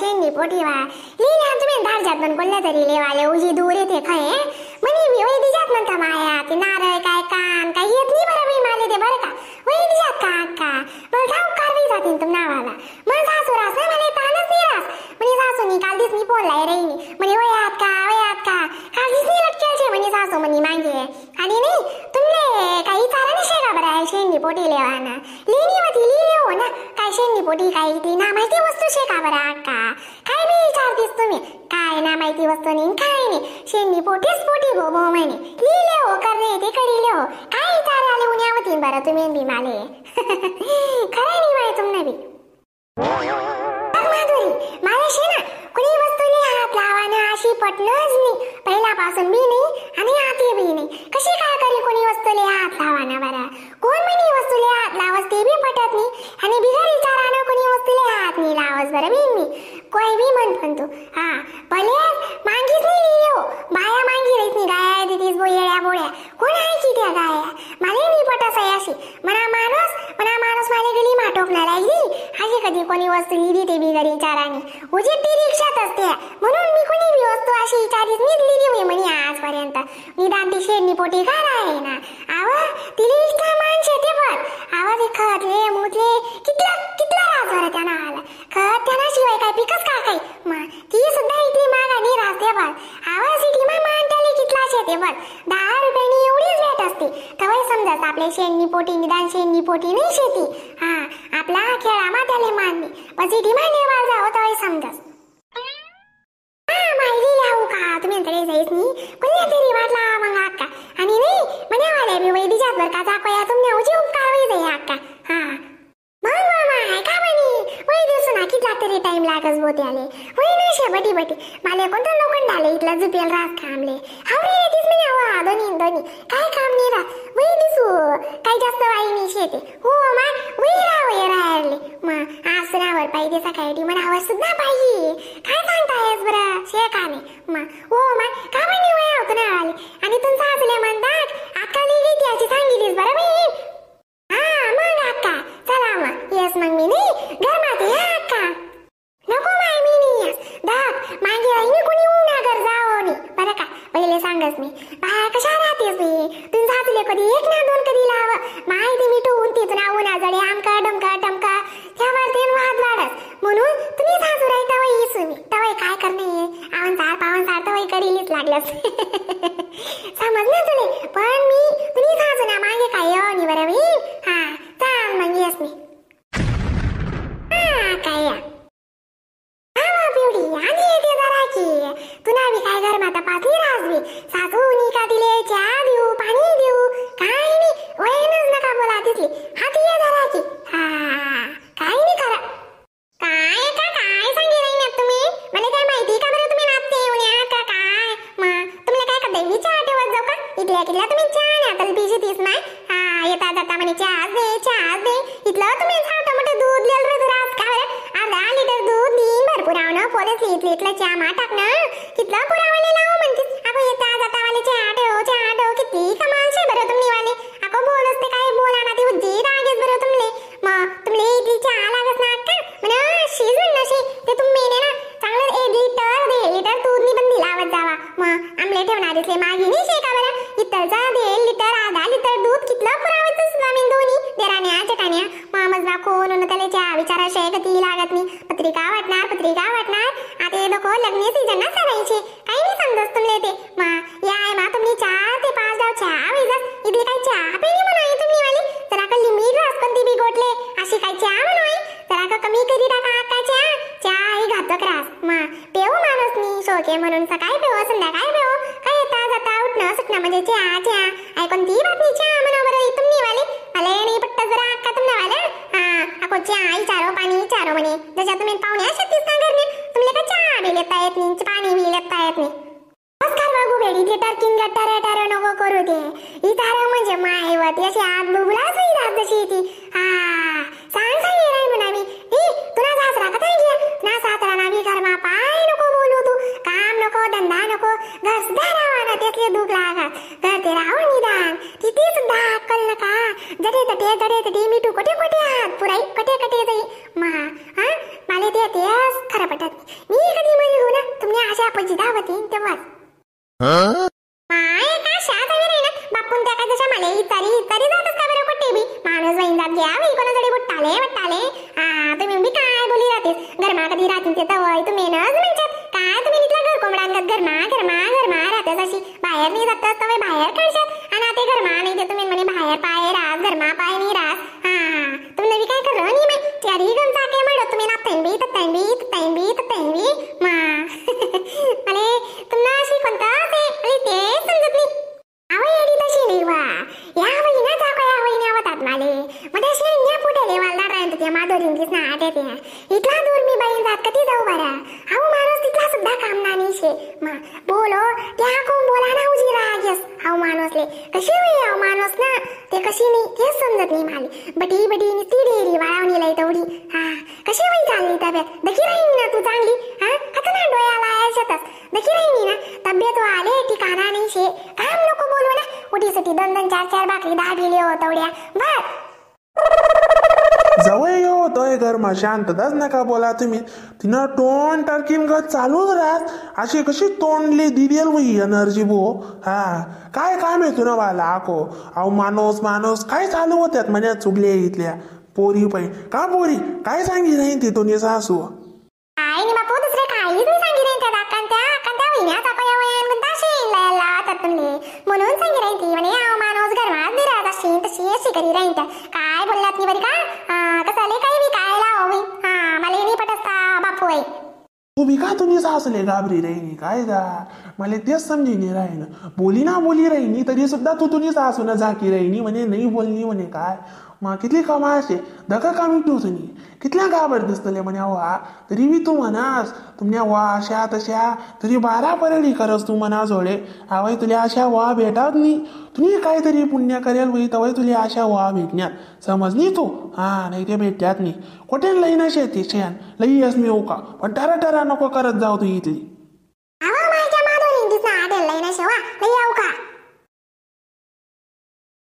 शेंडी पोटी वा लिहिल्या तुम्ही धाडजात पण कोणल्या तरी लेवाले उजी दूर येते खय म्हणे मी वै दिजात म्हणता माया ते नारळ काय कान काय येत नाही बरं बाई माले ते बरं का वै दिजात का अक्का बरं ठाऊक कारवाई जातीन तुम नावाला मन सासू रास ना मला तानच नाही रास म्हणे सासूनी काल दिसनी फोन लाय रही म्हणे वयात का काल दिसनी लटकेलचे म्हणे सासू म्हणे मागे आणि नाही तुमले काही चारा नाही शेगा बरं शेंडी पोटी लेवाना लिहिणी होती लिहिले हो ना काय शेंडी पोटी काय ती ना माहिती वस्तू शेका बरं अक्का काय बी विचारतीस तुम्ही काय ना माहिती वस्तू नाही काय नाही शेंडी पोटीच पोटी भो भो म्हणे लिहिले हो करणे ते करीले हो काय विचार आले उन्या होती बरं तुम्ही बी माले खरं नाही माय तुमने बी माधुरी मला शे ना कुणी वस्तूने हात लावाना अशी पटलंच नाही पहिल्यापासून बी नाही आणि आते बी नाही कशी काय करी कोणी वस्तूले हात लावाना बरं कोण म्हणी वस्तूले हात लावस ते बी पटत नाही आणि बिगर विचारानं कोणी वस्तूले हात नाही लावस बरं मी मी कोई बी म्हण पण तू हा भले मांगीच नाही लिहिले हो बाया मांगी रहीत नाही गाया देतीस बो येळ्या बोळ्या कोण आहे की त्या गाया मला नाही पटस आहे अशी म्हणा माणूस मला गेली माटोकला लागली अशी कधी कोणी वस्तू लिहिली ते बिगर विचाराने उजी ती रिक्षात असते म्हणून मी कोणी बी वस्तू अशी विचारीत नाही लिहिली होई म्हणे आजपर्यंत निदान ती शेडणी पोटी काय आहे ना आव तिला इतका मान शेते पण आव ते खतले मुतले कितला कितला रास बरं त्या नावाला खत त्यांना शिवाय काय पिकच का काही मग ती सुद्धा इथली माग आणि रासते पण आव सिटी मा मान त्याला कितला शेते पण 10 रुपयांनी एवढीच भेट असते तवय समजत आपले शेडणी पोटी निदान शेडणी पोटी नाही शेती हा आपला खेळामा त्याले मान नाही पण सिटी मा नेवाल जावं तवय समजत माहिती लावू का तुम्ही तरी जाईस नाही कोणी तरी वाटला मग अक्का आणि नाही म्हणे बी वैदीच्यात बरं का जाकोया तुमने उजी उपकार वै जाई अक्का हा मग मामा आहे का म्हणे वै दिवसू ना कितला तरी टाइम लागस बो त्याले वै नाही शे बटी बटी माले कोणतं लोखंड आले इथला जुपेल रास कामले हावरे येतीस म्हणे हवा दोन्ही दोन्ही काय काम नाही राहत वै दिसू काही जास्त वाई नाही शेते हो मा वै राव राहिले मग आज सुनावर पाहिजे सकाळी मला हवा सुद्धा पाहिजे काय सांगतायस बरं शे का नाही मग हो मा का म्हणे वय होतो ना आले आणि तुमचा असले म्हणतात अक्का लिहिली त्याची सांगितलीस बरं बाई हा मग अक्का चला मग येस मग मी नाही घरमाते हा अक्का नको माय मी नाही येस दाख मागे राही कोणी उन्हा घर जावं नाही बरं का पहिले सांगस मी बाय कशा राहतेस मी तुमचा असले कधी एक ना दोन कधी लाव माहिती मी ठेवून तिथून उन्हा जडे आमका डमका डमका त्यावर ते वाद वाढस म्हणून तुम्ही सासू राही तवय येसू मी तवय काय करणे आवन सार पावन सार तवय करीलीच लागल्यास समजलं तुले पण मी तुम्ही सासू ना मागे काय येऊ नाही बरं मी हा चाल मग येस मी हा काय या हा पिवडी आणि येते जरा की तुला बी काय घर माता पाच नाही राजवी सासू का दिले चहा देऊ पाणी देऊ काय नाही वयनच नका बोला तिथली हाती ये जरा की हा काय नाही खरं काय का काय सांगे नाही ना तुम्ही मला काय माहिती का बरं तुम्ही नाचते येऊन या का काय मग तुम्हाला काय का देवी चहा ठेवत जाऊ का इथल्या कितल्या तुम्ही चहा ना तलबी तीस नाही हा येता जाता म्हणे चहा दे चहा दे इथलं तुम्ही सावटा मोठं दूध लिहिलं रे रास का बरं अर्धा लिटर दूध देईन भरपूर आव ना पोलेस इथलं इथलं चहा मा टाक ना कितलं पुरावाले लावू म्हणतीस अगं येता जाता वाले चहा ठेव किती कमाल शे बरं तुम्ही वाले अगं बोलस ते काय बोला ना ते उज्जी रागेच बरं तुमले मग तुमले इथली चहा लागत ना अक्का म्हणा शीज म्हणणं शी ते तुम्ही ना चांगलं 1 लिटर 1.5 लिटर दूध नी बंदी लावत जावा मग आमले ठेवणार दिसले मागी नाही शे का बरं इतलचा 1.5 लिटर अर्धा लिटर दूध कितलं पुरावायचं स्वामी दोन्ही देराण्या जेठाण्या मामजला कोण न त्याला चहा विचारा शे कधी लागत नाही पत्रिका वाटणार आता नको लग्न सीजन ना सरायचे काही नाही समजत तुमले ते मा याय मा तुम्ही 4 ते 5 डाव चहा वेजस इथले काय चहा पेनी म्हणाय तुम्ही वाली जरा का लिमिट रास पण ती बिगोटले अशी काय चहा म्हणाय जरा का कमी करी टाका का चहा चहा ही घातक रास मा पेऊ माणूस नी शोके म्हणून सकाळी पेव संध्याकाळी पेव काय येता जाता उठणं सुटणं म्हणजे चहा चहा ऐकून ती बातमी चहा म्हणा बरं तुम्ही वाले मला नाही पट्टा जरा अक्का तुमने वाले हा अको चहा विचारो पाणी विचारो म्हणे जशा तुम्ही पाहुणे अशा तीस का घरने तुमले का चहा बी लेता येत नाही पाणी बी लेता येत नाही नमस्कार बाबू बेडी ते टर्किंग गटार टार नको करू दे इतार म्हणजे मायवत अशी आत बुबुलाच होई जशी ती हा सांग सांग राही म्हणा मी ए तुला सासरा का घ्या ना सासरा ना बी घरमा पाय नको बोलू तू काम नको धंदा नको घर सुद्धा राहा ना त्यातले दुःख लागा घर ते राहू निदान तिथे सुद्धा अक्कल नका जडे तटे जडे तटे मिठू कोठे कोठे हात पुराई कटे कटे जाई मा हा मला ते तेच खरं पटत नाही. मी कधी मरी हो ना तुम्ही अशा पजिदा होती तेव्हाच. माय का शात हवी नाही ना बापून त्या काय जशा मला इतारी इतारी जातच का बरं कुठे बी माणूस बहीण जात घ्या बाई कोणाकडे बुट्टाले वट्टाले. हा तुम्ही बी काय बोली राहतेस घरमा कधी राहतील ते तवय तुम्ही नच म्हणतात काय तुम्ही इथला घर कोंबडांगत घरमा घरमा घरमा राहतेस अशी बाहेर नाही जातस तवय बाहेर काढशात आणि आता घरमा नाही ते तुम्ही म्हणे बाहेर पाय रास घरमा पाय नाही रास. हा तुम्ही नवी काय कर नाही माय चारी गमचा काय म्हणत तुम्ही ना तैन बी तैन बी तैन बी तैन बी मा अरे तुम्हाला अशी कोणता ते अरे ते समजत नाही. अहो येडी तशी नाही वा या वहिना जाको या वहिन्या होतात माले मध्ये अशी न्या पुढे लेवालदार राहत त्या माधुरींचीच ना आटे त्या इथला दूर मी बाईन जात कधी जाऊ बरा अहो माणूस तिथला सुद्धा काम ना नाही शे मा बोलो त्या कोण बोला ना उजी रागेस हाव माणूसले कशी होई हाव माणूस ना ते कशी नाही तेच समजत नाही माले बटी बटी नुसती डेरी वाळवणी लय तेवढी. हा कशी होई चालली तब्येत दखी राहिनी ना तू चांगली. हा आता ना डोळ्याला यायच्यातच दखी राहिनी ना तब्येत आले ठिकाणा नाही शे काम नको बोलू ना उठी सुटी दोन दोन चार चार भाकरी दाबिले हो तेवढ्या बर जवळ येऊ तोय घरमा शांतताच नका बोला तुम्ही तिनं तोंड टाकीन ग चालूच राहत अशी कशी तोंडली दिदेल वही एनर्जी भो. हा काय काम आहे तुला बाला आको अहो माणूस माणूस काय चालू होत्यात म्हणे चुगले इथल्या पोरी पाई का पोरी काय सांगी नाही ती दोन्ही सासू काय नाही बापू दुसरे काहीच नाही सांगी नाही त्या दाकान त्या कान त्या वहिन्या चापया वयान म्हणता शेण लावतात तुमले म्हणून सांगी राहीन ती म्हणे अहो माणूस घरमात नाही राहत अशी तशी अशी करी राहीन त्या काय बोललात नाही बरी का. कसं काही बी काय लाव हा मला नाही पटसता बापू आई तू बी का तुम्ही सासले घाबरी राहिनी काय जा मला तेच समजी नाही राहीन बोली ना बोली राहिनी तरी सुद्धा तू तुम्ही सासू ना झाकी राहिनी म्हणे नाही बोलणी म्हणे काय मा कितली कमा असे धका कामी तू तुम्ही कितल्या घाबर दिसतले म्हणे वा तरी बी तू म्हणास तुमच्या वा अशा तशा तरी बारा परडी करस तू म्हणा जोडे आवय तुला अशा वा भेटात नाही तुम्ही काहीतरी पुण्य करेल वही तवय तुला अशा वा भेटण्यात समजनी तू. हा नाही ते भेटत्यात नाही कोठे लई ना शेती शेण लई यस मी का पण टरा टरा नको करत जाऊ तू इथली. अहो माझ्या माधुरींचीच ना आडेल लई ना शेवा लई